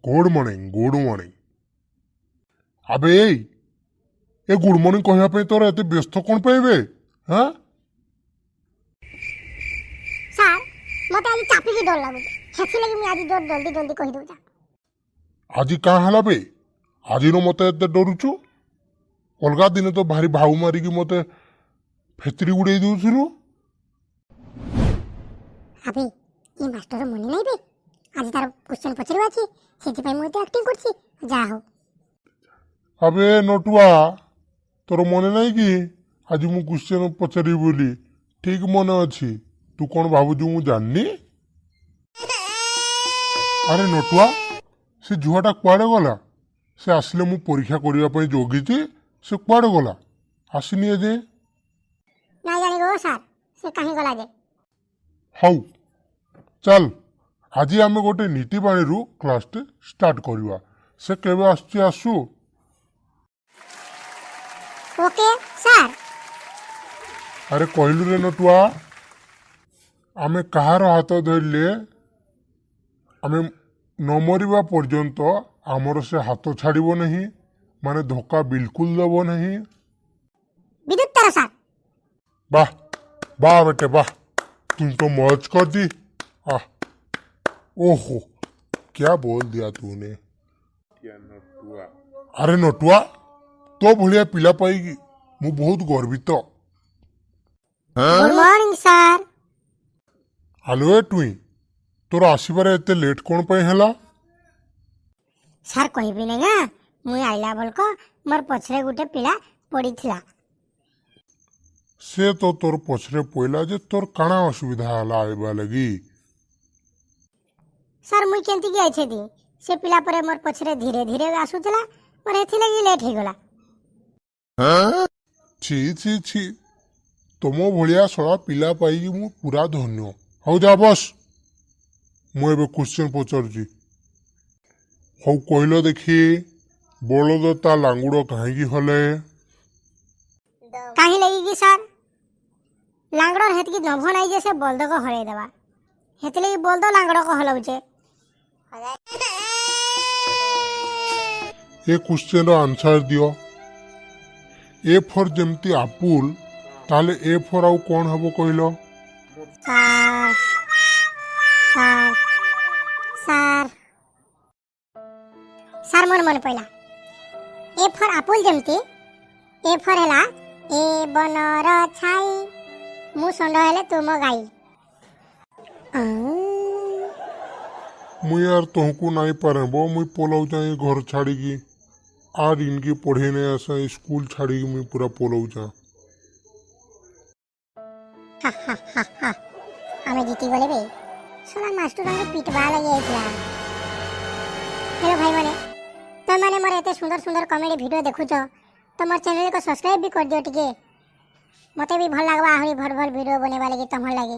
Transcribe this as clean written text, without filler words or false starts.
Good morning, good morning. ଆବେ ଏଇ, ଏ good morning କହିବା ପାଇଁ ତୋର ଏତେ ବ୍ୟସ୍ତ କ'ଣ ପାଇଁ ବେ? ହଁ। ସାର୍, ମତେ ଆଜି ଚାପିକି ଡର ଲାଗୁଛି। ସେଥିଲାଗି ମୁଁ ଆଜି ଜୋର ଜଲ୍ଦି ଜଲ୍ଦି କହିଦଉଚା। ଆଜି କାଁ ହେଲା ବେ, ଆଜିର ମତେ ଏତେ ଡରୁଛୁ? ଅଲଗା ଦିନ ତ ଭାରି ଭାଉ ମାରିକି ମତେ ଫେତିରି ଉଡ଼େଇ ଦଉଥିଲୁ। ଆବେ, ଏ ମାଷ୍ଟର ମନେ ନାହିଁ ବେ, ଆଜି ତାର କ୍ୱେଶ୍ଚନ ପଚାରିବା ଅଛି। ସେଥିପାଇଁ ମୁଁ ଏତେ ଆକ୍ଟିଂ କରୁଛି। ଯାହା ହଉ। ଆବେ ନଟୁଆ, ତୋର ମନେ ନାହିଁ କି ଆଜି ମୁଁ କ୍ୱେଶ୍ଚନ ପଚାରିବି ବୋଲି? ଠିକ ମନେ ଅଛି। ତୁ କ'ଣ ଭାବୁଛୁ ମୁଁ ଜାଣିନି? ଆରେ ନଟୁଆ, ସେ ଝୁଆଟା କୁଆଡ଼େ ଗଲା? ସେ ଆସିଲେ ମୁଁ ପରୀକ୍ଷା କରିବା ପାଇଁ ଜଗିଛି। ସେ କୁଆଡ଼େ ଗଲା? ଆସିନି ଏଯାଏଁ। ନାଇଁ ଜାଣି ଗୋ ସାର୍, ସେ କାହିଁ ଗଲା ଯେ। ହଉ ଚାଲ, ଆଜି ଆମେ ଗୋଟେ ନୀତିବାଣୀରୁ କ୍ଲାସଟେ ଷ୍ଟାର୍ଟ କରିବା। ସେ କେବେ ଆସୁଛି ଆସୁ। Okay sir. ଆରେ କହିଲୁ ରେ ନଟୁଆ, ଆମେ କାହାର ହାତ ଧରିଲେ ଆମେ ନ ମରିବା ପର୍ଯ୍ୟନ୍ତ ଆମର ସେ ହାତ ଛାଡ଼ିବ ନାହିଁ, ମାନେ ଧୋକା ବିଲକୁଲ ଦେବ ନାହିଁ? ବିଦ୍ୟୁତ ତାର ସାର୍। ବାह ବାह बेटे वाह, तुम तो मौज कर दी। आह, ओहो, क्या बोल दिया तूने! ଆରେ ନଟୁଆ, ତୋ ଭଳିଆ ପିଲା ପାଇକି ମୁଁ ବହୁତ ଗର୍ବିତ। Good morning sir. ଆଲୋ ଏ ଟୁଇଁ, ତୋର ଆସିବାରେ ଏତେ ଲେଟ୍ କ'ଣ ପାଇଁ ହେଲା? ସାର୍, କହିବି ନାଇଁ ନା, ମୁଇଁ ଆଇଲା ବେଳକ ମୋର ପଛରେ ଗୋଟେ ପିଲା ପଡ଼ିଥିଲା। ସେ ତ ତୋର ପଛରେ ପଇଲା ଯେ, ତୋର କାଣା ଅସୁବିଧା ହେଲା ଆଇବା ଲାଗି? ସାର୍, ମୁଇଁ କେନ୍ତିକି ଆଇଛେତି, ସେ ପିଲା ପରେ ମୋର ପଛରେ ଧୀରେ ଧୀରେ ଆସୁଥିଲା। ମୋର ଏଥିଲାଗି ଲେଟ୍ ହେଇଗଲା। ଛି ଛି ଛି, ତମ ଭଳିଆ ଶଳା ପିଲା ପାଇକି ମୁଁ ପୁରା ଧନ୍ୟ। ହଉ ଯା ବସ୍, ମୁଁ ଏବେ କ୍ୱେଶ୍ଚନ୍ ପଚାରୁଛି। ହଉ କହିଲ ଦେଖି, ବଳଦ ତା ଲାଙ୍ଗୁଡ଼ କାହିଁକି ହଲେ? କାହିଁ ଲାଗି କି ସାର୍? ଲାଙ୍ଗଡ଼ର ହେତିକି ନଭ ନାଇଁ ଯେ ସେ ବଳଦକ ହଲେଇ ଦେବା। ହେଥିଲାଗି ବଳଦ ଲାଙ୍ଗଡ଼କ ହଲାଉଛେ। ଏ କ୍ୱେଶ୍ଚନର ଆନ୍ସର ଦିଅ। ଏ ଫର୍ ଯେମିତି ଆପୁଲ, ତାହେଲେ ଏ ଫର୍ ଆଉ କ'ଣ ହେବ କହିଲ? ସାର୍, ସାର୍, ସାର୍, ସାର୍, ମୋର ମନେ ପଇଲା। ଏ ଫର୍ ଆପୁଲ ଯେମିତି, ଏ ଫର୍ ହେଲା ଏ ବନର ଛାଇ, ମୁଁ ଷଣ୍ଢ ହେଲେ ତୁମ ଗାଈ। ମୁଇଁ ଆର୍ ତହକୁ ନାଇଁ ପାରେବ। ମୁଇଁ ପଲାଉଛେଁ ଏ ଘର ଛାଡ଼ିକି। ଆର୍ ଇନକି ପଢ଼େଇ ନାଇଁ ଆସେ। ସ୍କୁଲ ଛାଡ଼ିକି ମୁଇଁ ପୁରା ପଲାଉଛେଁ। ହା ହା ହା ହା, ଆମେ ଜିତିଗଲେ ବେ। ଶଳା ମାଷ୍ଟରଙ୍କୁ ପିଟବା ଲାଗି ଯାଇଥିଲା। ହ୍ୟାଲୋ ଭାଇମାନେ, ତମେମାନେ ମୋର ଏତେ ସୁନ୍ଦର ସୁନ୍ଦର କମେଡି ଭିଡ଼ିଓ ଦେଖୁଛ ତ ମୋର ଚ୍ୟାନେଲକୁ ସବସ୍କ୍ରାଇବ୍ ବି କରିଦିଅ ଟିକେ। ମତେ ବି ଭଲ ଲାଗବା ଆହୁରି ଭଲ ଭଲ ଭିଡ଼ିଓ ବନେଇବା ଲାଗି ତମର ଲାଗି।